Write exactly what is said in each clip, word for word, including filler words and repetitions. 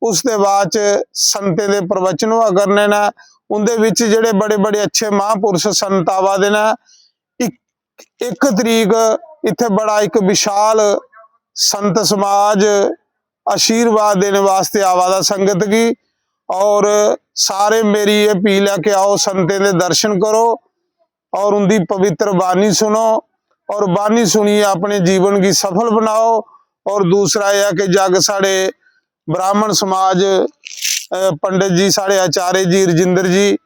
उसदे बाद च संतें दे प्रवचन होआ करने न। उंदे बिच जेह्ड़े बड़े बड़े अच्छे महापुरुष संत आवा दे न, इक इक तरीक इत्थै बड़ा इक विशाल संत समाज आशीर्वाद देने वास्ते आवा दा संगत गी। और सारे मेरी एह् अपील ऐ कि आओ, संतें दे दर्शन करो और उंदी पवित्र बाणी सुनो और बाणी सुनियै अपने जीवन गी सफल बनाओ। और दूसरा एह् ऐ कि जग साढ़े ब्राह्मण समाज, अ, पंडित जी, साढ़े आचार्य जी रजिंदर जी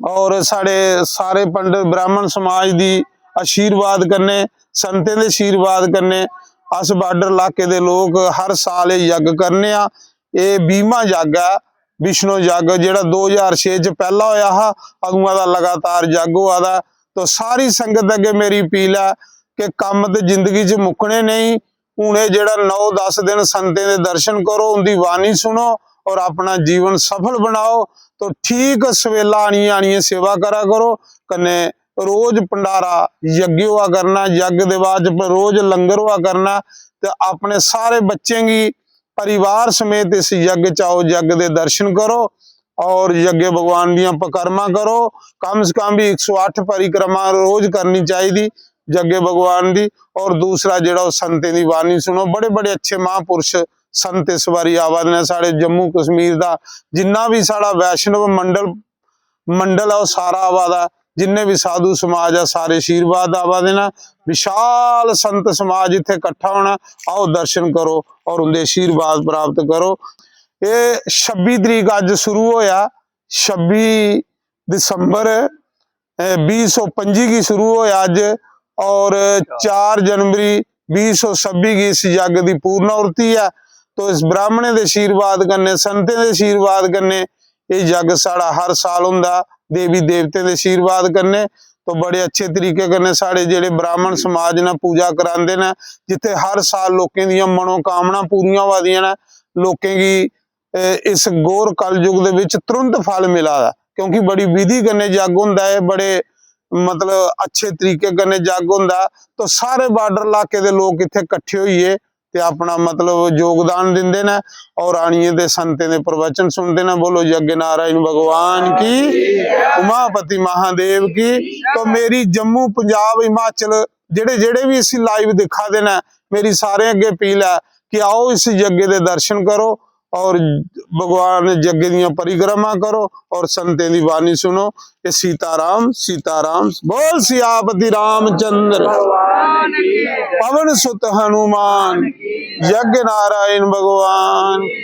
और साढ़े सारे पंडित ब्राह्मण समाज दी आशीर्वाद कन्नै, संतें दे आशीर्वाद कन्नै अस बार्डर इलाके दे लोक हर साल एह् यज्ञ करने आं। एह् बीहमां यज्ञ ऐ, विष्णु यज्ञ, जेह्ड़ा दो ज्हार छे च पैह्ला होआ हा, अदुआं दा लगातार यज्ञ होआ दा। तो सारी संगत अग्गें मेरी अपील ऐ कि कम्म ते जिंदगी च मुक्कने नेईं। हून एह् जेह्ड़ा नौ दस दिन संतें दे दर्शन करो, उंदी बाणी सुनो और अपना जीवन सफल बनाओ। तो ठीक सवेला आनियै, आनियै सेवा करा करो, कन्नै रोज भंडारा यज्ञ होआ करना, यज्ञ दे बाद च रोज लंगर होआ करना। ते अपने सारे बच्चें गी परिवार समेत इस यज्ञ च आओ, यज्ञ दे दर्शन करो और यज्ञ भगवान दियां परिक्रमा करो। कम से कम भी इक सौ अट्ठ परिक्रमा रोज करनी चाहिदी यज्ञ भगवान दी। और दूसरा जेह्ड़ा ओह् संतें दी बाणी सुनो, बड़े बड़े अच्छे महापुरुष संत इस बारी आवा दे न। साढ़े जम्मू कश्मीर दा जिन्ना भी साढ़ा वैष्णव मंडल, मंडल ऐ, ओह् सारा आवा दा। जिन्ने भी साधु समाज ऐ, सारे आशीर्वाद आवा दे न। विशाल संत समाज इत्थै इकट्ठा होना। आओ, दर्शन करो और उंदे आशीर्वाद प्राप्त करो। एह् छब्बी तरीक अज्ज शुरू होया, छब्बी दिसंबर, अ, बीह् सौ पंजी गी शुरू होया अज्ज और चार जनवरी बीह् सौ छब्बी गी इस यज्ञ दी पूर्णाहुति ऐ। तो इस ब्राह्मणें दे आशीर्वाद कन्नै, संतें दे आशीर्वाद कन्नै एह् यज्ञ साढ़ा हर साल होंदा, देवी देवतें दे आशीर्वाद कन्नै। तो बड़े अच्छे तरीके कन्नै साढ़े जेह्ड़े ब्राह्मण समाज न, पूजा करांदे न, जित्थै हर साल लोकें दियां मनोकामनां पूरियां होआ दियां न, लोकें गी, ए, इस घोर कलयुग दे बिच तुरंत फल मिला दा, क्योंकि बड़ी विधि कन्नै यज्ञ होंदा ऐ, बड़े मतलब अच्छे तरीके कन्नै यज्ञ होंदा। तो सारे बार्डर इलाके दे लोक इत्थै इकट्ठे होइयै ते अपना मतलब योगदान दिंदे न और आनियै ते संतें दे प्रवचन सुनदे न। बोलो यज्ञ नारायण भगवान की, उमापति महादेव की। तो मेरी जम्मू, पंजाब, हिमाचल, जेह्ड़े जेह्ड़े भी इसी लाइव दिक्खा दे न, मेरी सारें अग्गें अपील ऐ कि आओ, इस यज्ञ दे दर्शन करो और भगवान यज्ञ दियां परिक्रमा करो और संतें दी बाणी सुनो। ये सीताराम, सीताराम, बोल सियापति रामचंद्र, पवन सुत हनुमान, यज्ञ नारायण भगवान